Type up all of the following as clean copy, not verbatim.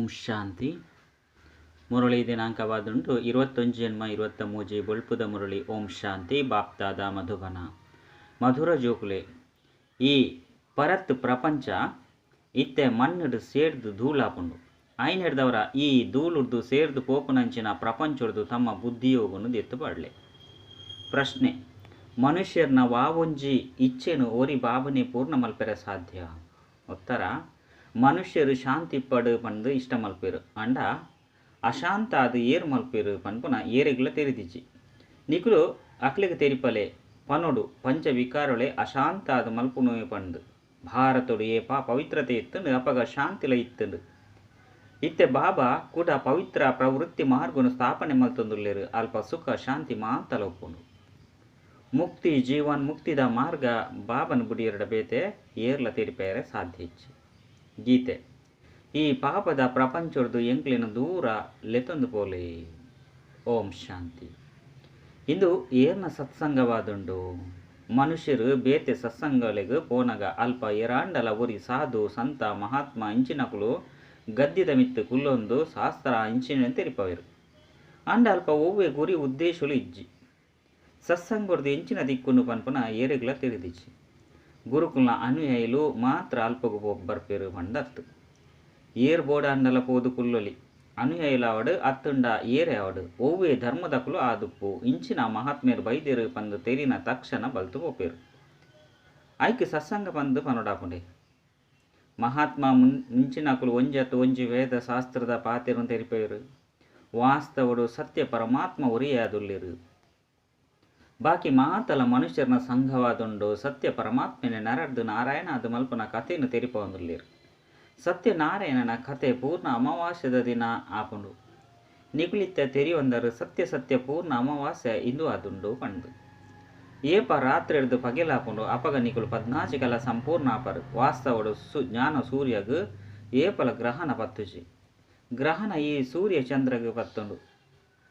ಓಂ ಶಾಂತಿ. ಮುರಳಿ ದಿನಾಂಕವಾದುಂಟು 21/8/23 ಬೊಳ್ಪುದ ಮುರಳಿ. ಓಂ ಶಾಂತಿ. ಬಾಪ್ತಾದ ಮಧುಬನ. ಮಧುರ ಜೋಕುಲೆ, ಈ ಪರತ್ ಪ್ರಪಂಚ ಇತ್ತೆ ಮಣ್ಣುಡು ಸೇರ್ದು ಧೂಳಾಪುಂಡು. ಆಯ್ನೆಡ್ದವರ ಈ ಧೂಳುರ್ದು ಸೇರ್ದು ಪೋಪುನಂಚಿನ ಪ್ರಪಂಚೊಡ್ದು ತಮ್ಮ ಬುದ್ಧಿಯೋಗನು ದೆತ್ತು ಪಾಡ್ಲೆ. ಪ್ರಶ್ನೆ: ಮನುಷ್ಯರ್ನ ವಾವೊಂಜಿ ಇಚ್ಛೆನು ಒರಿ ಬಾಬನೆ ಪೂರ್ಣ ಮಲ್ಪೆರೆ ಸಾಧ್ಯ? ಉತ್ತರ: ಮನುಷ್ಯರು ಶಾಂತಿ ಪಡು ಪಂದು ಇಷ್ಟ ಮಲ್ಪೆರು, ಅಂಡ ಅಶಾಂತ ಅದು ಏರು ಮಲ್ಪೆರು ಪನ್ಪುನ ಏರೆಗ್ಲ ತೆರಿದಿಜಿ. ನಿಕುಲು ಅಕ್ಲೆಗ್ ತೆರಿಪಲೆ ಪನೊಡು ಪಂಚವಿಕಾರೊಳೆ ಅಶಾಂತ ಅದು ಮಲ್ಪುನು ಪಂದು. ಭಾರತೊಡು ಏಪ ಪವಿತ್ರತೆ ಇತ್ತುಂಡು ಅಪಗ ಶಾಂತಿಲ ಇತ್ತುಂಡು. ಇತ್ತೆ ಬಾಬಾ ಕೂಡ ಪವಿತ್ರ ಪ್ರವೃತ್ತಿ ಮಾರ್ಗನು ಸ್ಥಾಪನೆ ಮಲ್ತೊಂದುಲ್ಲೆರು. ಅಲ್ಪ ಸುಖ ಶಾಂತಿ ಮಾತಲ ಉಪ್ಪುಂಡು. ಮುಕ್ತಿ ಜೀವನ್ ಮುಕ್ತಿದ ಮಾರ್ಗ ಬಾಬನ ಬುಡಿಯರಡ ಬೇತೆ ಏರ್ಲ ತೆರಿಪೇರೆ ಸಾಧ್ಯ ಇಚ್ಚಿ. ಗೀತೆ: ಈ ಪಾಪದ ಪ್ರಪಂಚೊಡ್ದು ಎಂಕ್ಲೆನ ದೂರ ಲೆತ್ತೊಂದು ಪೋಲೆ. ಓಂ ಶಾಂತಿ. ಇಂದು ಏರ್ನ ಸತ್ಸಂಗವಾದುಂಡು. ಮನುಷ್ಯರು ಬೇತೆ ಸತ್ಸಂಗಲೆಗ್ ಪೋನಗ ಅಲ್ಪ ಏರಾಂಡಲ ಒರಿ ಸಾಧು ಸಂತ ಮಹಾತ್ಮ ಇಂಚಿನಕುಲು ಗದ್ದಿದ ಮಿತ್ತು ಕುಲ್ಲೊಂದು ಶಾಸ್ತ್ರ ಇಂಚಿನ ತೆರಿಪವೆರು. ಆಂಡ ಅಲ್ಪ ಒವ್ವೆ ಗುರಿ ಉದ್ದೇಶಲು ಇಜ್ಜಿ. ಸತ್ಸಂಗೊಡ್ದು ಎಂಚಿನ ದಿಕ್ಕುನು ಪನ್ಪುನ ಏರೆಗ್ಲ ತೆರಿದಿಜ್ಜಿ. ಗುರುಕುಲ್ನ ಅನುಯಾಯಿಲು ಮಾತ್ರ ಅಲ್ಪಗು ಬರ್ಪೆರು ಪಂಡತ್ತು. ಏರ್ ಬೋಡಾಂಡಲ ಪೋದು ಕುಲ್ಲೊಲಿ. ಅನುಯಾಯಿಲಾವಡು ಅತ್ತುಂಡ ಏರೆ ಆವಡು ಒವ್ವೆ ಧರ್ಮದಕುಲು ಆದುಪ್ಪು ಇಂಚಿನ ಮಹಾತ್ಮೇರ್ ಬೈದೆರು ಪಂದು ತೆರಿನ ತಕ್ಷಣ ಬಲ್ತು ಪೋಪೆರು. ಐಕ್ ಸತ್ಸಂಗ ಪಂದು ಪನೊಡಾಪುಂಡೆ. ಮಹಾತ್ಮ ಮುಂಚಿನಕುಲು ಒಂಜತ್ತು ಒಂಜಿ ವೇದ ಶಾಸ್ತ್ರದ ಪಾತೆರು ತೆರಿಪೆರು. ವಾಸ್ತವಡು ಸತ್ಯ ಪರಮಾತ್ಮ ಒರಿಯಾದುಲ್ಲೆರು. ಬಾಕಿ ಮಾತಲ ಮನುಷ್ಯರನ ಸಂಘವಾದುಂಡು. ಸತ್ಯ ಪರಮಾತ್ಮನೆ ನರರ್ದು ನಾರಾಯಣ ಅದು ಮಲ್ಪನ ಕಥೆಯನ್ನು ತೆರಿಪೊಂದುಲ್ಲೆರು. ಸತ್ಯನಾರಾಯಣನ ಕಥೆ ಪೂರ್ಣ ಅಮಾವಾಸ್ಯದ ದಿನ ಆಪುಂಡು. ನಿಕುಲಿತ್ತ ತೆರಿಯೊಂದರು ಸತ್ಯ ಸತ್ಯ ಪೂರ್ಣ ಅಮಾವಾಸ್ಯ ಇಂದು ಆದುಂಡು ಪಂಡು. ಏಪ ರಾತ್ರಿಡ್ದು ಪಗೆಲಾಪುಂಡು ಅಪಗ ನಿಕುಲು 14 ಕಲ ಸಂಪೂರ್ಣ ಆಪರು. ವಾಸ್ತವಡು ಜ್ಞಾನ ಸೂರ್ಯಗ್ ಏಪಲ ಗ್ರಹಣ ಪತ್ತುಜಿ. ಗ್ರಹಣ ಈ ಸೂರ್ಯ ಚಂದ್ರಗ್ ಪತ್ತುಂಡು.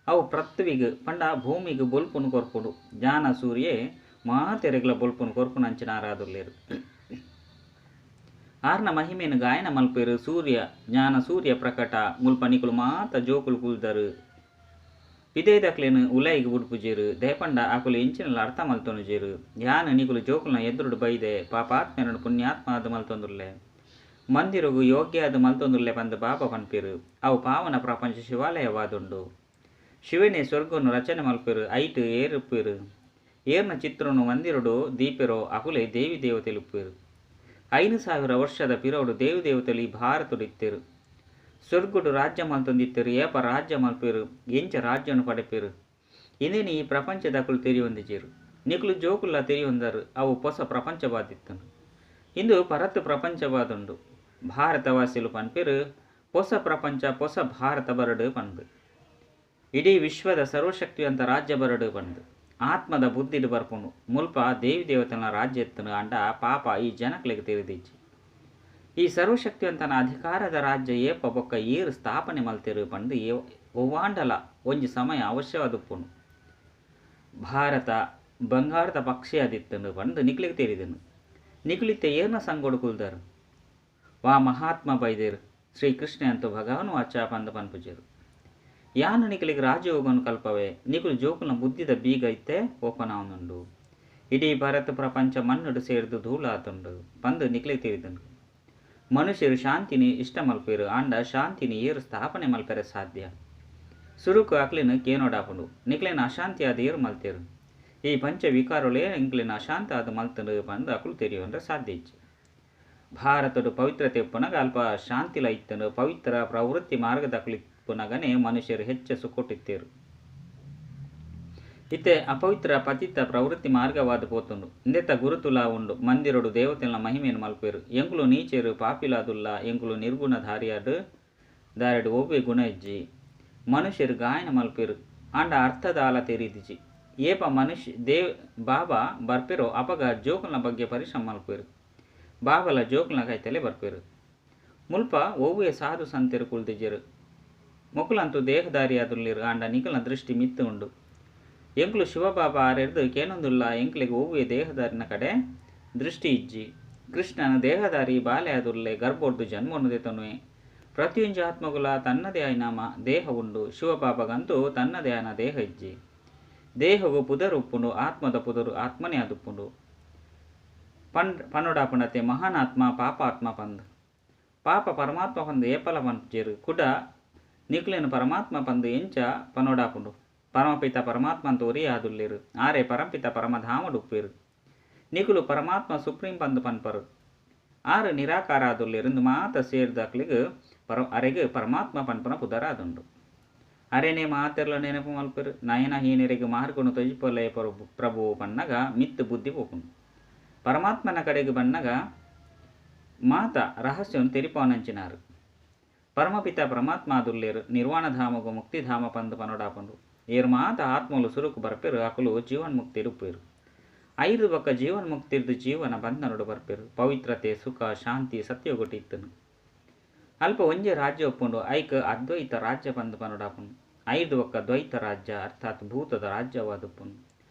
ಅವು ಪೃಥ್ವಿಗ್ ಪಂಡ ಭೂಮಿಗ್ ಬೊಲ್ಪುನು ಕೊರ್ಪುಂಡು. ಜ್ಞಾನ ಸೂರ್ಯೆ ಮಾತೆರೆಗ್ಲ ಬೊಲ್ಪುನು ಕೊರ್ಪುನು ಅಂಚಿನಾರಾದುಲ್ಲೆರು. ಆರ್ನ ಮಹಿಮೆನು ಗಾಯನ ಮಲ್ಪೆರು. ಸೂರ್ಯ ಜ್ಞಾನ ಸೂರ್ಯ ಪ್ರಕಟ ಮುಲ್ಪ ನಿಕುಲು ಮಾತ ಜೋಕುಲು ಕುಲ್ದರು. ಪಿದೈದಕ್ಲೆನು ಉಲೈಗ್ ಬುಡ್ಪುಜೆರು. ದೇಪಂಡ ಅಕುಲು ಎಂಚಿನಲ ಅರ್ಥ ಮಲ್ತೊನುಜೆರು. ಯಾನ್ ನಿಕುಲು ಜೋಕುಲ್ನ ಎದುರುಡು ಬೈದೆ ಪಾಪಾತ್ಮೆರನು ಪುಣ್ಯಾತ್ಮ ಅದು ಮಲ್ತೊಂದುಲ್ಲೆ. ಮಂದಿರಗು ಯೋಗ್ಯ ಅದು ಮಲ್ತೊಂದುಲ್ಲೆ ಪಂದು ಬಾಬಾ ಪನ್ಪೆರು. ಅವು ಪಾವನ ಪ್ರಪಂಚ ಶಿವಾಲಯವಾದುಂಡು. ಶಿವನೇ ಸ್ವರ್ಗನು ರಚನೆ ಮಲ್ಪೆರು. ಐಟ್ ಏರುಪ್ಪೆರು. ಏರ್ನ ಚಿತ್ರನು ಮಂದಿರಡು ದೀಪೆರೋ ಅಕುಲೆ ದೇವಿ ದೇವತೆಲುಪ್ಪೆರು. 5000 ವರ್ಷದ ಪಿರೋಡು ದೇವಿ ದೇವತೆಲು ಈ ಭಾರತಡು ಇತ್ತೆರು. ಸ್ವರ್ಗುಡು ರಾಜ್ಯ ಮಲ್ತೊಂದಿತ್ತೆರು. ಏಪ ರಾಜ್ಯ ಮಲ್ಪೆರು, ಎಂಚ ರಾಜ್ಯನು ಪಡೆಪೆರು ಇಂದೇನು ಈ ಪ್ರಪಂಚದಕುಲು ತೆರಿಯೊಂದಿಜೆರು. ನಿಕುಲು ಜೋಕುಲ್ಲ ತೆರಿಯೊಂದರು. ಅವು ಹೊಸ ಪ್ರಪಂಚವಾದಿತ್ತನು. ಇಂದು ಪರತ್ ಪ್ರಪಂಚವಾದುಂಡು. ಭಾರತವಾಸಿಲು ಪನ್ಪೆರು ಹೊಸ ಪ್ರಪಂಚ ಹೊಸ ಭಾರತ ಬರಡು ಪಂದು. ಇಡೀ ವಿಶ್ವದ ಸರ್ವಶಕ್ತಿಯಂತ ರಾಜ್ಯ ಬರಡು ಪಂದು ಆತ್ಮದ ಬುದ್ಧಿಡು ಬರ್ಪುಂಡು. ಮುಲ್ಪ ದೇವಿ ದೇವತೆನ ರಾಜ್ಯ ಎತ್ತನು. ಅಂಡ ಪಾಪ ಈ ಜನಕ್ಲೆಗ್ ತೆರಿದಿಜ್ಜಿ. ಈ ಸರ್ವಶಕ್ತಿಯಂತನ ಅಧಿಕಾರದ ರಾಜ್ಯ ಏಪ ಬೊಕ್ಕ ಏರು ಸ್ಥಾಪನೆ ಮಲ್ತೆರು ಪಂದು ಒವ್ವಾಂಡಲ ಒಂಜಿ ಸಮಯ ಅವಶ್ಯವಾದುಪ್ಪುಂಡು. ಭಾರತ ಬಂಗಾರದ ಪಕ್ಷಿ ಆದಿತ್ತನು ಪಂದು ನಿಕ್ಲೆಗ್ ತೆರಿದನು. ನಿಕುಲಿತ್ತೆ ಏರ್ನ ಸಂಗೋಡು ಕುಲ್ದರು. ವಾ ಮಹಾತ್ಮ ಬೈದೇರು ಶ್ರೀಕೃಷ್ಣ ಅಂತೂ ಭಗವಾನ್ ವಾಚ ಪಂದು ಪನ್ಪುಜೆರು. ಯಾನು ನಿಕಲಿಗೆ ರಾಜಯೋಗನು ಕಲ್ಪವೆ. ನಿಕುಲು ಜೋಕುಲ್ನ ಬುದ್ಧಿದ ಬೀಗ ಇತ್ತೆ ಓಪನ್ ಆವೊಂದುಂಡು. ಇಡೀ ಭಾರತ ಪ್ರಪಂಚ ಮಣ್ಣುಡು ಸೇರ್ದು ಧೂಳಾತುಂಡು ಪಂದು ನಿಕ್ಲೆಗ್ ತೆರಿದುಂಡು. ಮನುಷ್ಯರು ಶಾಂತಿನಿ ಇಷ್ಟ ಮಲ್ಪೆರು. ಆಂಡ ಶಾಂತಿನಿ ಏರು ಸ್ಥಾಪನೆ ಮಲ್ಪೆರೆ ಸಾಧ್ಯ? ಸುರುಕು ಅಕ್ಲೆನ್ ಕೇನೋಡಾಪುಂಡು. ನಿಕ್ಲೆನ ಅಶಾಂತಿ ಆದ್ ಏರು ಮಲ್ತೆರು? ಈ ಪಂಚ ವಿಕಾರೊಲೇ ಎಂಕ್ಲೆನ ಅಶಾಂತ ಆದ್ ಮಲ್ತುಂಡು ಪಂದು ಅಕುಲು ತೆರಿಯೊಂಡ್ರೆ ಸಾಧ್ಯ ಇಜ್ಜಿ. ಭಾರತಡು ಪವಿತ್ರತೆ ಉಪ್ಪುನಗ ಅಲ್ಪ ಶಾಂತಿಲ ಇತ್ತುಂಡು. ಪವಿತ್ರ ಪ್ರವೃತ್ತಿ ಮಾರ್ಗದಕುಲು ಪುನಗನೆ ಮನುಷ್ಯರು ಹೆಚ್ಚ ಸುಖೊಟ್ಟಿತ್ತೇರು. ಇತ್ತೆ ಅಪವಿತ್ರ ಪತಿತ ಪ್ರವೃತ್ತಿ ಮಾರ್ಗವಾದ ಪೋತುಂಡು. ಇಂದೆತ ಗುರುತುಲಾ ಉಂಡು. ಮಂದಿರಡು ದೇವತೆಲ್ನ ಮಹಿಮೆಯನ್ನು ಮಲ್ಪೆರು. ಎಂಕುಲು ನೀಚೆರು ಪಾಪಿಲಾದುಲ್ಲ. ಎಂಕುಲು ನಿರ್ಗುಣ ಧಾರಿಯಾಡು ದಾರೆಡು ಒವ್ವೆ ಗುಣ ಇಜ್ಜಿ. ಮನುಷ್ಯರು ಗಾಯನ ಮಲ್ಪೆರು. ಆಂಡ ಅರ್ಥದಾಲ ತೆರಿದಿಜಿ. ಏಪ ಮನುಷ್ಯ ದೇವ್ ಬಾಬಾ ಬರ್ಪೆರೋ ಅಪಗ ಜೋಕುಲ್ನ ಬಗ್ಗೆ ಪರಿಶ್ರಮ ಮಲ್ಪೆರು. ಬಾಬಲ ಜೋಕುಲ್ನ ಕೈತಲೆ ಬರ್ಪೆರು. ಮುಲ್ಪ ಒವ್ವೆ ಸಾಧು ಸಂತೆರು ಕುಲ್ದಿಜೆರು. ಮೊಕುಲಂತೂ ದೇಹದಾರಿಯಾದುಲ್ಲೆರು. ಆಂಡ ನಿಕಲ್ನ ದೃಷ್ಟಿ ಮಿತ್ತು ಉಂಡು. ಎಂಕುಲು ಶಿವಬಾಬಾ ಆರೆರ್ದು ಕೇನೊಂದುಲ್ಲ. ಎಂಕ್ಲೆಗ್ ಒವ್ವೆ ದೇಹದಾರಿನ ಕಡೆ ದೃಷ್ಟಿ ಇಜ್ಜಿ. ಕೃಷ್ಣನ ದೇಹದಾರಿ ಬಾಲೆ ಆದುಲ್ಲೆ. ಗರ್ಭೊಡ್ದು ಜನ್ಮವನ್ನು ದೆತೊನುವೆ. ಪ್ರತಿಯೊಂಜಿ ಆತ್ಮಗುಲ ತನ್ನದೇ ಆಯಿನ ದೇಹ ಉಂಡು. ಶಿವಬಾಬಾಗಂತೂ ತನ್ನದೇ ಆಯಿನ ದೇಹ ಇಜ್ಜಿ. ದೇಹಗು ಪುದರ್ ಉಪ್ಪುಂಡು, ಆತ್ಮದ ಪುದರು ಆತ್ಮನೇ ಆದುಪ್ಪುಂಡು. ಪನೊಡಾಪುಂಡತೆ ಮಹಾನಾತ್ಮ ಪಾಪಾತ್ಮ ಪಂದ್ ಪಾಪ ಪರಮಾತ್ಮ ಪಂದ್ ಏಪಲ ಪನ್ಪುಜೆರ್. ಕುಡ ನಿಕ್ಲೆನ್ ಪರಮಾತ್ಮ ಪಂದ್ ಎಂಚ ಪನೊಡಾಪುಂಡು? ಪರಮಪಿತ ಪರಮಾತ್ಮ ಅಂತ ಒರಿ ಆದುಲ್ಲೆರ್. ಆರೆ ಪರಂಪಿತ ಪರಮಧಾಮಡುಪ್ಪೆರ್. ನಿಕುಲು ಪರಮಾತ್ಮ ಸುಪ್ರೀಂ ಪಂದ್ ಪನ್ಪರು. ಆರು ನಿರಾಕಾರ ಆದುಲ್ಲೆರ್. ಇಂದು ಮಾತ ಸೇರ್ದಾಕ್ಲೆಗ್ ಅರೆಗ್ ಪರಮಾತ್ಮ ಪನ್ಪುನ ಪುದರಾದುಂಡು. ಅರೆನೇ ಮಾತೆರ್ಲ ನೆನಪು ಮಲ್ಪೆರು. ನಯನಹೀನರಿಗೆ ಮಾರ್ಗನು ತೊಜಿಪೊಲೆ ಪ್ರಭು ಪನ್ನಗ ಮಿತ್ತು ಬುದ್ಧಿ ಪೋಪುಂಡು. ಪರಮಾತ್ಮನ ಕಡೆಗೆ ಬನ್ನಗ ಮಾತ ರಹಸ್ಯವನ್ನು ತೆರಿಪಾವನಂಚಿನಾರು. ಪರಮಪಿತ ಪರಮಾತ್ಮ ಆದುಲ್ಲೆರ್. ನಿರ್ವಾಣಧಾಮಗು ಮುಕ್ತಿಧಾಮ ಪಂದ್ ಪನೊಡಾಪುಂಡು. ಏರ್ ಮಾತ ಆತ್ಮಲು ಸುರುಕು ಬರ್ಪೆರು ಅಕುಲು ಜೀವನ್ಮುಕ್ತಿಡ್ ಉಪ್ಪೆರು. ಐದು ಬೊಕ್ಕ ಜೀವನ್ಮುಕ್ತಿರ್ದು ಜೀವನ ಬಂಧನಡು ಬರ್ಪೆರು. ಪವಿತ್ರತೆ ಸುಖ ಶಾಂತಿ ಸತ್ಯಗೊಟ್ಟಿ ಇತ್ತನು. ಅಲ್ಪ ಒಂಜೇ ರಾಜ್ಯ ಉಪ್ಪುಂಡು. ಐಕ್ ಅದ್ವೈತ ರಾಜ್ಯ ಪಂದ್ ಪನೊಡಾಪುಂಡು. ಐದು ಬೊಕ್ಕ ದ್ವೈತ ರಾಜ್ಯ ಅರ್ಥಾತ್ ಭೂತದ ರಾಜ್ಯವಾದುಪ್ಪುಂಡು.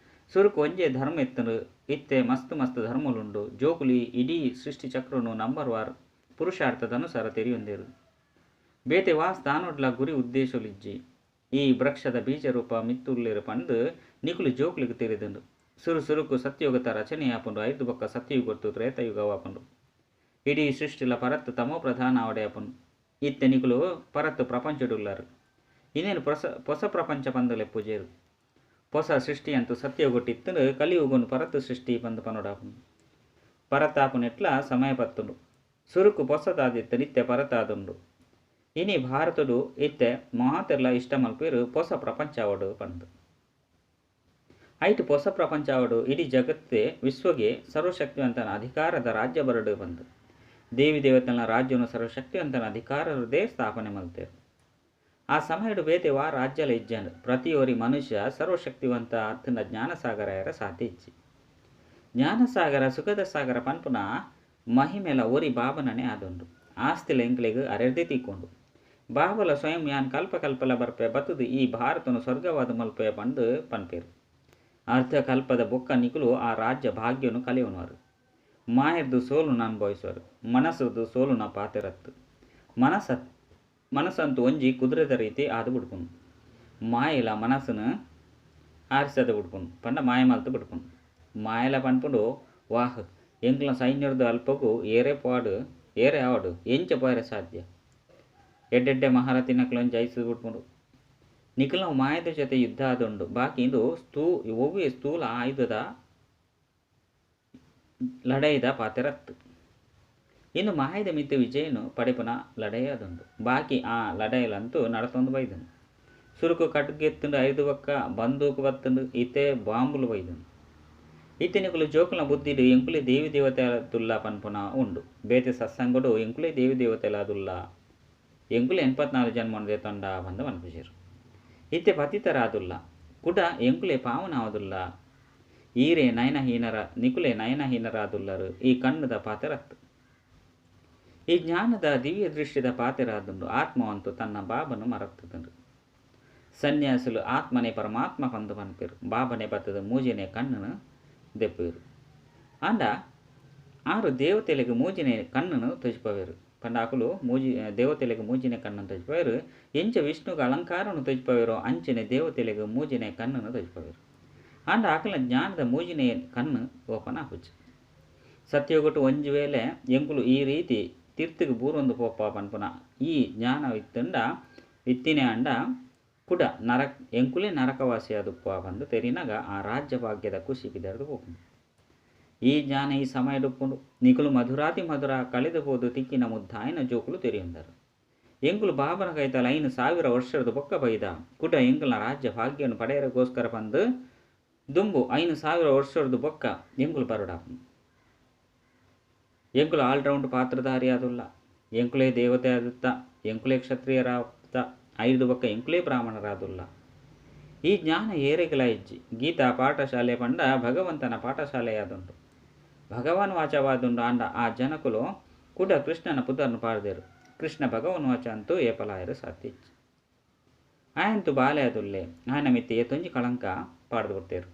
ಸುರುಕು ಒಂಜೇ ಧರ್ಮ ಇತ್ತನು. ಇತ್ತೆ ಮಸ್ತ್ ಮಸ್ತ್ ಧರ್ಮಲುಂಡು. ಜೋಕುಲಿ ಇಡೀ ಸೃಷ್ಟಿ ಚಕ್ರನು ನಂಬರ್ ವಾರ್ ಪುರುಷಾರ್ಥದ ಅನುಸಾರ ತೆರಿಯೊಂದೇರು. ಬೇತೆ ವಾ ಸ್ಥಾನೊಡ್ಲ ಗುರಿ ಉದ್ದೇಶಲಿಜ್ಜಿ. ಈ ವೃಕ್ಷದ ಬೀಜ ರೂಪ ಮಿತ್ತುಲ್ಲೇರು ಪಂದ್ ನಿಕುಲು ಜೋಕುಲಿಗೆ ತೆರೆದುಂಡು. ಸುರು ಸುರುಕು ಸತ್ಯಯುಗದ ರಚನೆ ಆಪುಂಡು. ಐದು ಬೊಕ್ಕ ಸತ್ಯಯುಗತ್ತು ತ್ರೇತಯುಗವಾಪುಂಡು. ಇಡೀ ಸೃಷ್ಟಿಲ ಪರತ್ ತಮೋ ಪ್ರಧಾನ ಆವಡೆ ಆಪುಂಡು. ಇತ್ತೆ ನಿಕುಲು ಪರತ್ ಪ್ರಪಂಚಡುಲ್ಲಾರು. ಇನ್ನೇನು ಪೊಸ ಪ್ರಪಂಚ ಪಂದಲೆ ಪೂಜೆರು. ಹೊಸ ಸೃಷ್ಟಿ ಅಂತೂ ಸತ್ಯಗೊಟ್ಟಿತ್ತಂದು ಕಲಿಯುಗನು ಪರತ್ ಸೃಷ್ಟಿ ಪಂದ್ ಪನೊಡಾಪುಂಡು. ಪರತಾಪುನೆಟ್ಲ ಸಮಯ ಪತ್ತುಂಡು. ಸುರುಕು ಪೊಸದಾದಿತ್ತು ನಿತ್ಯ ಪರತಾದುಂಡು. ಇನಿ ಭಾರತಡು ಇತ್ತೆ ಮಾತೆರ್ಲ ಇಷ್ಟ ಮಲ್ಪೇರು ಪೊಸ ಪ್ರಪಂಚ ಆವಡು ಪಂದ್. ಐಟ್ ಪೊಸ ಪ್ರಪಂಚ ಆವಡು ಇಡೀ ಜಗತ್ತೇ ವಿಶ್ವಗೆ ಸರ್ವಶಕ್ತಿವಂತನ ಅಧಿಕಾರದ ರಾಜ್ಯ ಬರಡು ಪಂದ್. ದೇವಿ ದೇವತೆನ ರಾಜ್ಯನು ಸರ್ವಶಕ್ತಿವಂತನ ಅಧಿಕಾರದೇ ಸ್ಥಾಪನೆ ಮಲ್ತೇರು. ಆ ಸಮಯಡು ಬೇತೆ ವಾ ರಾಜ್ಯಲ ಇಜ್ಜಂಡ್. ಪ್ರತಿಯೊರಿ ಮನುಷ್ಯ ಸರ್ವಶಕ್ತಿವಂತ ಅತ್ತನ ಜ್ಞಾನಸಾಗರ ಸಾಧ್ಯ ಇಜ್ಜಿ. ಜ್ಞಾನಸಾಗರ ಸುಖದ ಸಾಗರ ಪನ್ಪುನ ಮಹಿಮೆಲ ಒರಿ ಬಾಬನನೇ ಆದುಂಡು. ಆಸ್ತಿಲ ಎಂಕ್ಲೆಗ್ ಅರೆರ್ದೇ ತೀಕೊಂಡು. ಬಾಬಲ ಸ್ವಯಂ ಯಾನ್ ಕಲ್ಪ ಕಲ್ಪಲ ಬರ್ಪೆ ಬತ್ತುದು ಈ ಭಾರತನು ಸ್ವರ್ಗವಾದ ಮಲ್ಪೆ ಪಂದ್ ಪನ್ಪೇರು. ಅರ್ಧ ಕಲ್ಪದ ಬೊಕ್ಕ ನಿಕುಲು ಆ ರಾಜ್ಯ ಭಾಗ್ಯನು ಕಲಿಯುವನವರು. ಮಾಯರ್ದು ಸೋಲುನ ಅನುಭವಿಸುವರು. ಮನಸ್ಸುದು ಸೋಲುನ ಪಾತೆರತ್ತು. ಮನಸ್ಸಂತೂ ಒಂಜಿ ಕುದುರೆದ ರೀತಿ ಆದು ಬಿಡ್ಪುಂಡು. ಮಾಯಲ ಮನಸ್ಸುನು ಆರಿಸದ ಬಿಡ್ಪುಂಡು. ಪಂಡ ಮಾಯ ಮಲ್ತು ಬಿಡ್ಪುಂಡು. ಮಾಯಲ ಪನ್ಪುಂಡು ವಾಹ್ ಎಂಕ್ಲ ಸೈನ್ಯರ್ದು ಅಲ್ಪಗು ಏರೇ ಪೋಡು ಏರೇ ಆವಡು ಎಂಚ ಪೋಯರೆ ಸಾಧ್ಯ. ಎಡ್ಡೆಡ್ಡೆ ಮಹಾರಥಿನಕ್ಲೊಂದು ಜಯಿಸು ಬಿಡ್ಪುಂಡು. ನಿಖಿಲ ಮಾಯದ ಜೊತೆ ಯುದ್ಧ ಆದುಂಡು. ಬಾಕಿ ಇಂದು ಒವ್ವೆ ಸ್ಥೂಲ ಆಯುಧದ ಲಡಾಯಿದ ಪಾತೆರತ್ತು. ಇನ್ನು ಮಾಯದ ಮಿತ್ತು ವಿಜಯನು ಪಡೆಪುನ ಲಡಾಯಿ ಆದುಂಡು. ಬಾಕಿ ಆ ಲಡಾಯಿಲಂತೂ ನಡತೊಂದು ಬೈದುಂಡು. ಸುರುಕು ಖಡ್ಗ ಎತ್ತುಂಡು, ಐದು ಬೊಕ್ಕ ಬಂದೂಕು ಬತ್ತುಂಡು, ಇತ್ತೆ ಬಾಂಬುಲು ಬೈದುಂಡು. ಇತ್ತೆ ನಿಕುಲು ಜೋಕುಲ ಬುದ್ಧಿಡು ಎಂಕುಲೆ ದೇವಿ ದೇವತೆದುಲ್ಲ ಪನ್ಪುನ ಉಂಡು. ಬೇತೆ ಸತ್ಸಂಗಡು ಎಂಕುಲೆ ದೇವಿ ದೇವತೆಲಾದುಲ್ಲ, ಎಂಕುಲೆ 84 ಜನ್ಮನ ತಂಡ ಪಂದ ಪನ್ಪುಜೆರು. ಇತ್ತೆ ಪತಿತರಾದುಲ್ಲ ಕುಡ ಎಂಕುಲೆ ಪಾವನಾವದುಲ್ಲ. ಈರೇ ನಯನಹೀನರ ನಿಕುಲೆ ನಯನಹೀನರಾದುಲ್ಲರು. ಈ ಕಣ್ಣುದ ಪಾತೆರತ್ತು. ಈ ಜ್ಞಾನದ ದಿವ್ಯ ದೃಷ್ಟಿದ ಪಾತೆರಾದುಂಡು. ಆತ್ಮವಂತು ತನ್ನ ಬಾಬನು ಮರತ್ತುದುಂಡು. ಸನ್ಯಾಸುಲು ಆತ್ಮನೇ ಪರಮಾತ್ಮ ಪಂದು ಪನ್ಪೇರು. ಬಾಬನೆ ಬತ್ತದ ಮೂಜನೇ ಕಣ್ಣನು ದೆಪ್ಪೇರು. ಆಂಡ ಆರು ದೇವತೆಲೆಗ್ ಮೂಜಿನೇ ಕಣ್ಣನು ತೊಜಿಪವೇರು. ಪಂಡ ಅಕುಲು ಮೂಜಿ ದೇವತೆಲೆಗ್ ಮೂಜಿನೇ ಕಣ್ಣನ್ನು ತೊಜಿಪವೇರು. ಎಂಚ ವಿಷ್ಣುಗ ಅಲಂಕಾರನು ತೊಜಿಪವೇರೋ ಅಂಚನೆ ದೇವತೆಲೆಗ್ ಮೂಜಿನೇ ಕಣ್ಣನು ತೊಜಿಪವೇರು. ಆಂಡ ಅಕಲ್ನ ಜ್ಞಾನದ ಮೂಜಿನೇ ಕಣ್ಣು ಓಪನ್ ಆಪುಜಿ. ಸತ್ಯಯುಗಟ್ಟು ಒಂಜಿ ವೇಳೆ ಎಂಕುಲು ಈ ರೀತಿ ತೀರ್ಥಗೆ ಬೂರೊಂದು ಪೋಪ ಪನ್ಪುನ ಈ ಜ್ಞಾನ ಇತ್ತಂಡ ಇತ್ತಿನೇ ಅಂಡ ಕುಡ ನರಕ ಎಂಕುಲೇ ನರಕವಾಸಿಯಾದುಪ್ಪ ಪಂದು ತೆರಿನಾಗ ಆ ರಾಜ್ಯ ಭಾಗ್ಯದ ಖುಷಿ ಬಿದರ್ದು ಪೋಪುಂಡು. ಈ ಜ್ಞಾನ ಈ ಸಮಯಡುಪ್ಪುಂಡು. ನಿಕುಲು ಮಧುರಾತಿ ಮಧುರ ಕಳೆದು ಪೋದು ತಿಕ್ಕಿನ ಮುದ್ದಾಯಿನ ಜೋಕುಲು ತೆರಿಯುಂದರು. ಎಂಕುಲು ಬಾಬನ ಕೈತಲ್ 5000 ವರ್ಷದ ಬೊಕ್ಕ ಬೈದ ಕುಡ ಎಂಕುಲ ರಾಜ್ಯ ಭಾಗ್ಯವನ್ನು ಪಡೆಯರಗೋಸ್ಕರ ಬಂದು ದುಂಬು 5000 ವರ್ಷದ ಬೊಕ್ಕ ಎಂಕುಲು ಬರೋಡಾಪುಂಡು. ಎಂಕುಲು ಆಲ್ರೌಂಡ್ ಪಾತ್ರಧಾರಿ ಆದುಲ್ಲ. ಎಂಕುಲೇ ದೇವತೆ ಆದುತ್ತ, ಎಂಕುಲೇ ಕ್ಷತ್ರಿಯರಾದ, ಐದು ಬೊಕ್ಕ ಎಂಕುಲೇ ಬ್ರಾಹ್ಮಣರಾದುಲ್ಲ. ಈ ಜ್ಞಾನ ಏರೆಗಲ ಇಜ್ಜಿ. ಗೀತಾ ಪಾಠಶಾಲೆ ಪಂಡ ಭಗವಂತನ ಪಾಠಶಾಲೆಯಾದುಂಡು. ಭಗವಾನ್ ವಾಚವಾದುಂಡು. ಆಂಡ ಆ ಜನಕುಲು ಕುಡ ಕೃಷ್ಣನ ಪುದರ್ನು ಪಾಡ್ದೇರು. ಕೃಷ್ಣ ಭಗವಾನ್ ವಾಚ ಅಂತೂ ಏಪಲಾಯರು ಸಾಧ್ಯ ಇಜ್ಜಿ. ಆಯಂತು ಬಾಲೆ ಆದುಲ್ಲೆ. ಆಯನ ಮಿತ್ತೆ ಏತೊಂಜಿ ಕಳಂಕ ಪಾಡ್ದು ಕೊಡ್ತೇರು.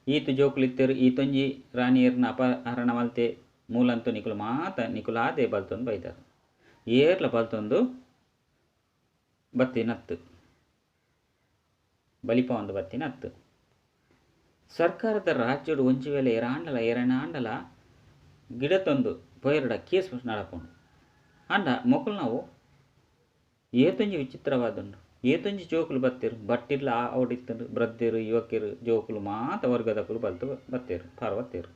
ಈತು ಜೋಕುಲಿತ್ತೇರು ಈತೊಂಜಿ ರಾಣಿಯರ್ನ ಅಪಹರಣ ಮಲ್ತೆ ಮೂಲಂತು ನಿಕುಲು ಮಾತ ನಿಕುಲಾದೆ ಬಲ್ತೊಂದು ಬೈದರು. ಏರ್ಲ ಬಲ್ತೊಂದು ಬತ್ತಿನತ್ತು ಬಲಿಪೊಂದು ಬತ್ತಿನತ್ತು. ಸರ್ಕಾರದ ರಾಜ್ಯಡು ಒಂಜಿ ವೇಳೆ ಏರಾಂಡಲ ಏರನಾಂಡಲ ಗಿಡತೊಂದು ಪೋಯೆರಡ ಕೇಸ್ ನಡಪುಂಡು. ಆಂಡ ಮೊಕುಲು ನಾವು ಏತೊಂಜಿ ವಿಚಿತ್ರವಾದುಂಡು. ಏತೊಂಜಿ ಜೋಕುಲು ಬತ್ತೆರು ಬಟ್ಟಿಡ್ಲ ಅವಡಿತ್ತುಂಡು. ಬ್ರದ್ದೆರು ಯುವಕರು ಜೋಕುಲು ಮಾತ ವರ್ಗದಕುಲು ಬಲ್ತು ಬತ್ತೆರು ಪಾರ್ವತೇರು.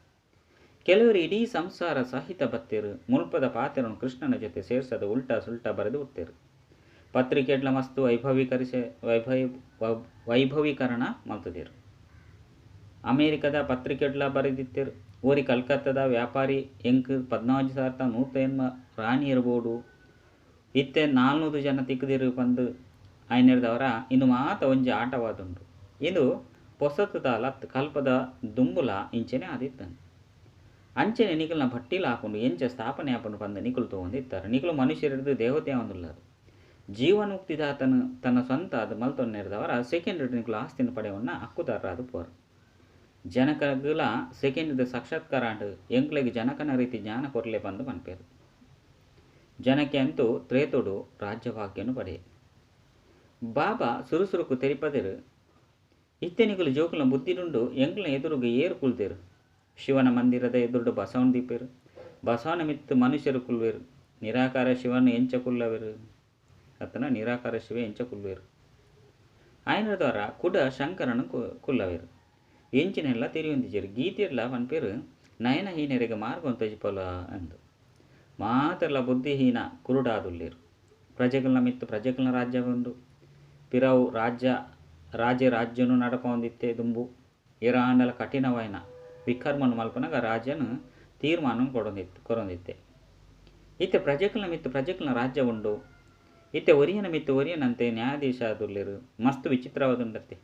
ಕೆಲವರು ಇಡೀ ಸಂಸಾರ ಸಹಿತ ಬತ್ತೆರು. ಮುಲ್ಪದ ಪಾತೆರನ್ನು ಕೃಷ್ಣನ ಜೊತೆ ಸೇರ್ಸದ ಉಲ್ಟಾ ಸುಲ್ಟಾ ಬರೆದು ಬಿಡ್ತೇರು. ಪತ್ರಿಕೆಡ್ಲ ಮಸ್ತು ವೈಭವೀಕರಣ ಮಲ್ತದೇರು. ಅಮೇರಿಕದ ಪತ್ರಿಕೆಡ್ಲ ಬರೆದಿತ್ತೇರು. ಓರಿ ಕಲ್ಕತ್ತಾದ ವ್ಯಾಪಾರಿ ಎಂಕ್ 14,180 ರಾಣಿಯರು ಬೋಡು ಇತ್ತೆ 400 ಜನ ತಿಕ್ಕದಿರು ಪಂದು ಆಯ್ನೆರ್ದವರ ಇಂದು ಮಾತ ಒಂಜಿ ಆಟವಾದುಂಡು. ಇದು ಪೊಸತದ ಲತ್ ಕಲ್ಪದ ದುಂಬುಲ ಇಂಚೆನೆ ಆದಿತ್ತನು. ಅಂಚೆನೆ ನಿಕಲ್ನ ಭಟ್ಟಿಲ ಹಾಕೊಂಡು ಎಂಚ ಸ್ಥಾಪನೆ ಆಪುಂಡು ಪಂದು ನಿಕುಲು ತಗೊಂಡಿತ್ತಾರೆ. ನಿಕುಲು ಮನುಷ್ಯರಿದ್ದು ದೇವತೆ ಆವೊಂದುಲ್ಲರು. ಜೀವನ್ಮುಕ್ತಿದಾತನು ತನ್ನ ಸ್ವಂತ ಅದು ಮಲ್ತೊನ್ನೆರ್ದವರ ಸೆಕೆಂಡ್ ನಿಕುಲು ಆಸ್ತಿನ ಪಡೆವನ್ನ ಹಕ್ಕುದಾರರಾದ ಪೋರು. ಜನಕಗುಲ ಸೆಕೆಂಡ್ ಸಾಕ್ಷಾತ್ಕಾರ ಆಂಡ್ ಎಂಕ್ಲೆಗ್ ಜನಕನ ರೀತಿ ಜ್ಞಾನ ಕೊರ್ಲೆ ಬಂದು ಪನ್ಪೇರು. ಜನಕ್ಕೆ ಅಂತೂ ತ್ರೇತೋಡು ರಾಜ್ಯಭಾಗ್ಯನು ಪಡೆ. ಬಾಬಾ ಸುರುಸುರುಕು ತೆರಿಪದೆರು. ಇತ್ತೆ ನಿಕುಲು ಜೋಕುಲ ಬುದ್ಧಿಡುಂಡು ಎಂಕ್ಲ ಎದುರುಗು ಏರು ಕುಲ್ದೇರು. ಶಿವನ ಮಂದಿರದ ಎದುರುಡು ಬಸವನ ದೀಪೇರು. ಬಸವನ ಮಿತ್ತು ಮನುಷ್ಯರು ಕುಲ್ವೇರು. ನಿರಾಕಾರ ಶಿವನ ಎಂಚ ಕುಲ್ಲವೇರು ಅತ್ತನ ನಿರಾಕಾರ ಶಿವ ಎಂಚ ಕುಲ್ವೇರು. ಆಯನ ದ್ವಾರ ಕುಡ ಶಂಕರನು ಕುಲ್ಲವೇರು. ಎಂಚಿನೆಲ್ಲ ತೆರಿಯೊಂದಿಜೆರು. ಗೀತೆರ್ಲ ಪನ್ಪೇರು ನಯನಹೀನರಿಗೆ ಮಾರ್ಗ ತೋಜಿಪೊಲ ಅಂದು. ಮಾತೆರ್ಲ ಬುದ್ಧಿಹೀನ ಕುರುಡಾದುಲ್ಲೇರು. ಪ್ರಜೆಗಳನ್ನ ಮಿತ್ತು ಪ್ರಜೆಗಳನ್ನ ರಾಜ್ಯ ಬಂದು ಪಿರವು ರಾಜ್ಯ ರಾಜ ರಾಜ್ಯನು ನಡಪೊಂದಿತ್ತೆ ದುಂಬು. ಏರಾಂಡಲ ಕಠಿಣವಾಯಿನ ವಿಕರ್ಮನು ಮಲ್ಪನಗ ರಾಜನು ತೀರ್ಮಾನ ಕೊರೊಂದಿತ್ತೆ. ಇತ್ತೆ ಪ್ರಜೆಗಳನ್ನ ಮಿತ್ತು ಪ್ರಜೆಗಳನ್ನ ರಾಜ್ಯ ಉಂಡು. ಇತ್ತೆ ಒರಿಯನ ಮಿತ್ತು ಒರಿಯನಂತೆ ನ್ಯಾಯಾಧೀಶ ಆದುಲ್ಲೇರು. ಮಸ್ತು ವಿಚಿತ್ರವಾದುಂಡತ್ತೆ.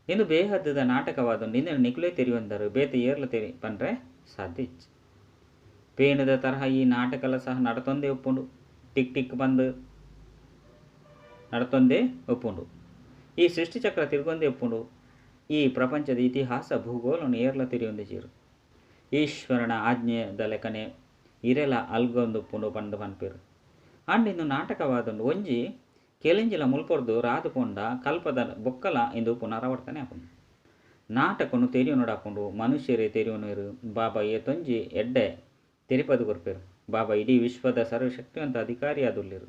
ಇಂದು ಬೇಹದ್ದದ ನಾಟಕವಾದುಂಡು. ಇಂದು ನಿಕುಲೇ ತೆರಿಯೊಂದರು ಬೇತೆ ಏರ್ಲ ತೆರಿ ಪಂಡ್ರೆ ಸಾಧ್ಯ ಇಚ್ಚು. ಪೇಣದ ತರಹ ಈ ನಾಟಕಲ ಸಹ ನಡತೊಂದೇ ಒಪ್ಪುಂಡು. ಟಿಕ್ ಟಿಕ್ ಬಂದು ನಡತೊಂದೇ ಒಪ್ಪುಂಡು. ಈ ಸೃಷ್ಟಿಚಕ್ರ ತಿರುಗೊಂದೇ ಒಪ್ಪುಂಡು. ಈ ಪ್ರಪಂಚದ ಇತಿಹಾಸ ಭೂಗೋಳನು ಏರ್ಲ ತಿರಿಯೊಂದಿಜೀರು. ಈಶ್ವರನ ಆಜ್ಞೆದ ಲೆಕ್ಕನೆ ಇರೆಲ ಅಲ್ಗೊಂದುಪ್ಪುಂಡು ಪಂದು ಪನ್ಪೇರು. ಆಂಡ ಇಂದು ನಾಟಕವಾದುಂಡು. ಒಂಜಿ ಕೆಲೆಂಜಿಲ ಮುಲ್ಪೊರ್ದು ರಾದು ಪೋಂಡ ಕಲ್ಪದ ಬೊಕ್ಕಲ ಇಂದು ಪುನರಾವರ್ತನೆ ಆಪುಂಡು. ನಾಟಕನು ತೆರಿಯೊನುಡಾಪುಂಡು. ಮನುಷ್ಯರೇ ತೆರಿಯೊನುರು. ಬಾಬಾ ಏತೊಂಜಿ ಎಡ್ಡೆ ತೆರಿಪದು ಕೊರ್ಪೇರು. ಬಾಬಾ ಇಡೀ ವಿಶ್ವದ ಸರ್ವಶಕ್ತಿವಂತ ಅಧಿಕಾರಿ ಆದುಲ್ಲೇರು.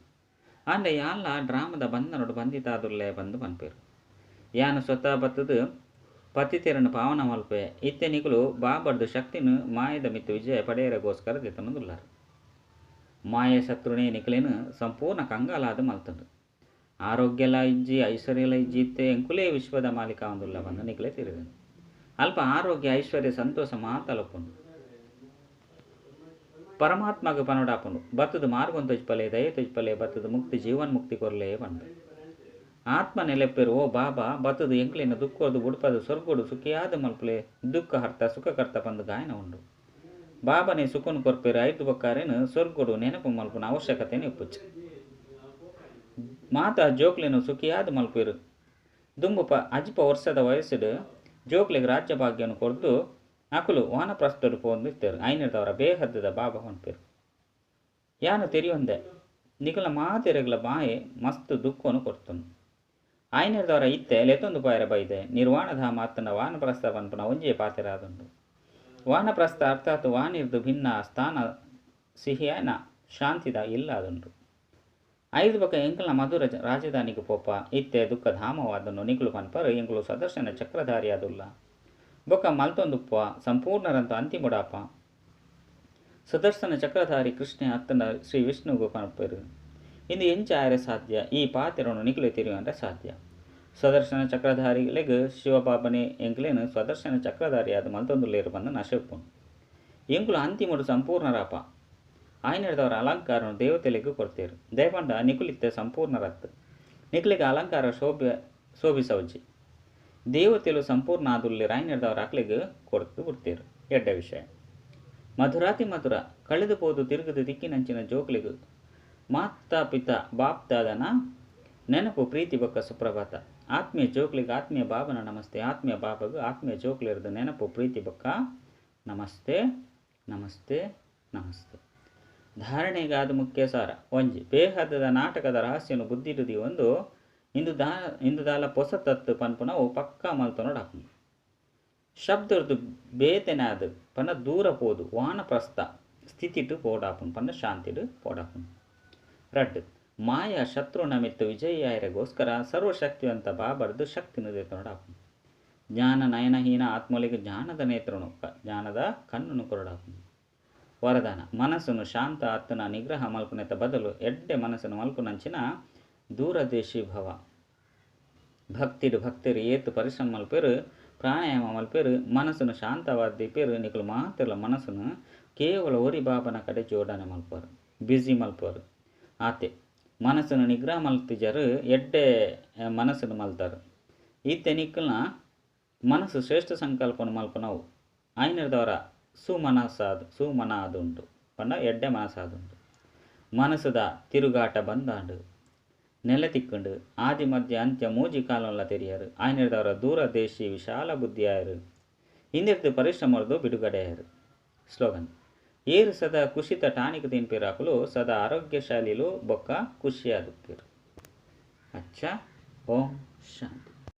ಆಂಡ ಯಾನ್ಲ ಡ್ರಾಮದ ಬಂಧನೋಡು ಬಂಧಿತಾದುಲ್ಲೆ ಬಂದು ಪನ್ಪೇರು. ಯಾನು ಸ್ವತಃ ಬತ್ತದು ಪತಿತೆರನ್ನು ಪಾವನ ಮಲ್ಪೆ. ಇತ್ತೆ ನಿಕುಲು ಬಾಬರ್ದು ಶಕ್ತಿನು ಮಾಯದ ಮಿತ್ತು ವಿಜಯ ಪಡೆಯರಗೋಸ್ಕರ ದೆತೊನೊಂದುಲ್ಲಾರು. ಮಾಯ ಶತ್ರುನೇ ನಿಕುಲೇನು ಸಂಪೂರ್ಣ ಕಂಗಾಲಾದ ಮಲ್ತುಂಡು. ಆರೋಗ್ಯಲ ಇಜ್ಜಿ ಐಶ್ವರ್ಯಲ ಇಜ್ಜಿ ಇತ್ತೆ ಎಂಕುಲೇ ವಿಶ್ವದ ಮಾಲೀಕ ಒಂದುಲ್ಲ ಬಂದು ನಿಕುಲೇ ತಿರುಗನು. ಅಲ್ಪ ಆರೋಗ್ಯ ಐಶ್ವರ್ಯ ಸಂತೋಷ ಮಾತಲಪ್ಪುಂಡು. ಪರಮಾತ್ಮಗ ಪನೋಡಾಪುಂಡು. ಬತ್ತದ ಮಾರ್ಗಂ ತೊಜ್ಪಲೆ ದಯ ತೊಜ್ಪಲೆ ಬತ್ತದ ಮುಕ್ತಿ ಜೀವನ್ ಮುಕ್ತಿ ಕೊರ್ಲೆ ಪಂಡು. ಆತ್ಮ ನೆಲೆಪ್ಪೆರು. ಓ ಬಾಬಾ ಬತ್ತದ ಎಂಕ್ಲೇನ ದುಃಖೋದು ಬುಡ್ಪದ ಸ್ವರ್ಗೋಡು ಸುಖಿಯಾದ ಮಲ್ಪಲೆ ದುಃಖ ಹರ್ತ ಸುಖಕರ್ತ ಪಂದು ಗಾಯನ ಉಂಡು. ಬಾಬಾನೇ ಸುಖನು ಕೊರ್ಪೇರು. ಐದು ಬಕ್ಕಾರೇನು ಸ್ವರ್ಗೋಡು ನೆನಪು ಮಲ್ಪುನ ಅವಶ್ಯಕತೆನೇ ಉಪ್ಪುಚ್ಚು. ಮಾತಾ ಜೋಕ್ಲೇನು ಸುಖಿಯಾದ ಮಲ್ಪೇರು. ದುಂಬು ಅಜ್ಪ ವರ್ಷದ ವಯಸ್ಸುಡು ಜೋಕ್ಲೆಗ್ ರಾಜ್ಯ ಭಾಗ್ಯನು ಕೊರ್ದು ಅಕುಲು ವಾನಪ್ರಸ್ಥರು ಪೋಂದು ಇತ್ತೇರು. ಐನದವರ ಬೇಹದ್ದದ ಬಾಬಾ ಹೊನ್ಪೇರು. ಯಾನು ತೆರಿಯೊಂದೆ ನಿಕುಲ ಮಾತೆರೆಗ್ಲ ಬಾಯೆ ಮಸ್ತ್ ದುಃಖನು ಕೊರ್ತನು. ಆಯ್ನದವರ ಇತ್ತೆ ಲೆತ್ತೊಂದು ಪಾಯರ ಬೈದೆ ನಿರ್ವಾಣಧಾಮ ಅತ್ತನ ವಾನಪ್ರಸ್ಥ ಪನ್ಪುನ ಒಂಜೇ ಪಾತೆರಾದುಂಡು. ವಾನಪ್ರಸ್ಥ ಅರ್ಥಾತ್ ವಾನಿರ್ದು ಭಿನ್ನ ಸ್ಥಾನ ಸಿಹಿಯಾನ ಶಾಂತಿದ ಇಲ್ಲ ಅದುಂಡು. ಐದು ಬಕ ಎಂಕಲ್ನ ಮಧುರ ರಾಜಧಾನಿಗೆ ಪೋಪ ಇತ್ತೆ ದುಃಖಧಾಮವಾದನ್ನು ನಿಕುಲು ಪನ್ಪರು. ಎಂಕುಲು ಸದರ್ಶನ ಚಕ್ರಧಾರಿ ಆದುಲ್ಲ. ಬೊಕ್ಕ ಮಲ್ತೊಂದುಪ್ಪ ಸಂಪೂರ್ಣರಂತ ಅಂತಿಮುಡಾಪ. ಸುದರ್ಶನ ಚಕ್ರಧಾರಿ ಕೃಷ್ಣ ಅತ್ತನ ಶ್ರೀ ವಿಷ್ಣುಗು ಪನ್ಪೇರು. ಇಂದು ಎಂಚ ಆಯರೆ ಸಾಧ್ಯ. ಈ ಪಾತೆರನ್ನು ನಿಕುಲೆ ತಿರುವಂದ್ರೆ ಸಾಧ್ಯ. ಸುದರ್ಶನ ಚಕ್ರಧಾರಿಲೆಗ್ ಶಿವಬಾಬನೆ ಎಂಕ್ಲೇನು ಸ್ವದರ್ಶನ ಚಕ್ರಧಾರಿ ಆದ ಮಲ್ತೊಂದುಲ್ಲೇರು ಬಂದು ನಶೆಪ್ಪುಂಡು. ಎಂಕುಲು ಅಂತಿಮುಡು ಸಂಪೂರ್ಣರಾಪ. ಆಯ್ನದವರ ಅಲಂಕಾರನು ದೇವತೆಲೆಗೂ ಕೊಡ್ತೇರು. ದಯಪಂಡ ನಿಕುಲಿತ್ತೆ ಸಂಪೂರ್ಣರತ್ತು. ನಿಕುಲಿಗೆ ಅಲಂಕಾರ ಶೋಭಿಸವಜ್ಜಿ. ದೇವತೆಲು ಸಂಪೂರ್ಣ ಆದುಲ್ಲೇರು. ಆಯ್ನದವರ ಅಕ್ಲೆಗ್ ಕೊಡ್ತು ಬಿಡ್ತೇರು. ಎಡ್ಡೆ ವಿಷಯ. ಮಧುರಾತಿ ಮಧುರ ಕಳೆದು ಪೋದು ತಿರುಗದು ದಿಕ್ಕಿನಂಚಿನ ಜೋಕ್ಲಿಗು ಮಾತಾ ಪಿತಾ ಬಾಪ್ದಾದನ ನೆನಪು ಪ್ರೀತಿ ಬೊಕ್ಕ ಸುಪ್ರಭಾತ. ಆತ್ಮೀಯ ಜೋಕ್ಲಿಗೆ ಆತ್ಮೀಯ ಬಾಬನ ನಮಸ್ತೆ. ಆತ್ಮೀಯ ಬಾಬಗು ಆತ್ಮೀಯ ಜೋಕ್ಲಿರ್ದು ನೆನಪು ಪ್ರೀತಿ ಬೊಕ್ಕ ನಮಸ್ತೆ ನಮಸ್ತೆ ನಮಸ್ತೆ. ಧಾರಣೆಗಾದ ಮುಖ್ಯ ಸಾರ. ಒಂಜಿ, ಬೇಹದ್ದದ ನಾಟಕದ ರಹಸ್ಯನು ಬುದ್ಧಿಡು ದೀವೊಂದು ಇಂದು ದಾ ಇಂದು ದಾಲ ಪೊಸ ತತ್ತು ಪನ್ಪುನವು ಪಕ್ಕಾ ಮಲ್ತೊನೊಡಾಪುಂಡು. ಶಬ್ದರ್ದು ಬೇತೆನಾದ್ ಪಂಡ ದೂರ ಪೋದು ವಾನಪ್ರಸ್ಥ ಸ್ಥಿತಿಟ್ ಪೋಡಾಪುಂಡು ಪಂಡ ಶಾಂತಿಡ್ ಪೋಡಾಪುಂಡು. ರಡ್ಡ್, ಮಾಯಾ ಶತ್ರುನ ಮಿತ್ತ್ ವಿಜಯಿ ಆಯೆರೆಗೋಸ್ಕರ ಸರ್ವಶಕ್ತಿವಂತ ಬಾಬರ್ದು ಶಕ್ತಿನ ದೆತೊನೊಡಾಪುಂಡು. ಜ್ಞಾನ ನಯನಹೀನ ಆತ್ಮೊಲೆಗ್ ಜ್ಞಾನದ ನೇತ್ರನು ಜ್ಞಾನದ ಕಣ್ಣುನು ಕೊರಡಾಪುಂಡು. ವರದಾನ, ಮನಸ್ಸುನು ಶಾಂತ ಆತ್ಮನ ನಿಗ್ರಹ ಮಲ್ಪುನೆತ ಬದಲು ಎಡ್ಡೆ ಮನಸ್ಸನ್ನು ಮಲ್ಪುನಂಚಿನ ದೂರದೇಶಿ ಭವ. ಭಕ್ತಿಡ್ ಭಕ್ತರು ಏತ್ ಪರಿಶ್ರಮ ಮಲ್ಪೆರು, ಪ್ರಾಣಾಯಾಮ ಮಲ್ಪೆರು, ಮನಸ್ಸುನು ಶಾಂತವಾದ ದೀಪೆರು. ನಿಕುಲು ಮಾತೆರ್ಲ ಮನಸ್ಸುನು ಕೇವಲ ಒರಿ ಬಾಬನ ಕಡೆ ಜೋಡಣೆ ಮಲ್ಪರು, ಬ್ಯುಸಿ ಮಲ್ಪರು. ಆತೆ ಮನಸ್ಸನ್ನು ನಿಗ್ರಹ ಮಲ್ತಿಜರು, ಎಡ್ಡೆ ಮನಸ್ಸನ್ನು ಮಲ್ತಾರು. ಈತೆ ನಿಕ್ಕಲ್ನ ಮನಸ್ಸು ಶ್ರೇಷ್ಠ ಸಂಕಲ್ಪನ ಮಲ್ಪನವು ಆಯ್ನಿರ್ದವರ ಸುಮನಸಾದ ಸುಮನ ಆದುಂಡು ಪಂಡ ಎಡ್ಡೆ ಮನಸ್ಸಾದುಂಡು. ಮನಸ್ಸುದ ತಿರುಗಾಟ ಬಂದಾಂಡು, ನೆಲೆ ತಿಕ್ಕುಂಡು. ಆದಿ ಮಧ್ಯ ಅಂತ್ಯ ಮೂಜಿ ಕಾಲಂಲ ತೆರಿಯರು. ಆಯ್ನಿರ್ದವರ ದೂರ ದೇಶಿ ವಿಶಾಲ ಬುದ್ಧಿ ಆಯರು. ಇಂದಿರ್ದು ಪರಿಶ್ರಮರ್ದು ಬಿಡುಗಡೆ ಆಯರು. ಸ್ಲೋಗನ್: ಏರು ಸದಾ ಖುಷಿತ ಟಾನಿಕ್ ತಿನ್ಪೇರು ಅಕುಲು ಸದಾ ಆರೋಗ್ಯಶಾಲಿಲು ಬೊಕ್ಕ ಖುಷಿಯಾದುಪ್ಪೇರು. ಅಚ್ಚಾ, ಓಂ ಶಾಂತಿ.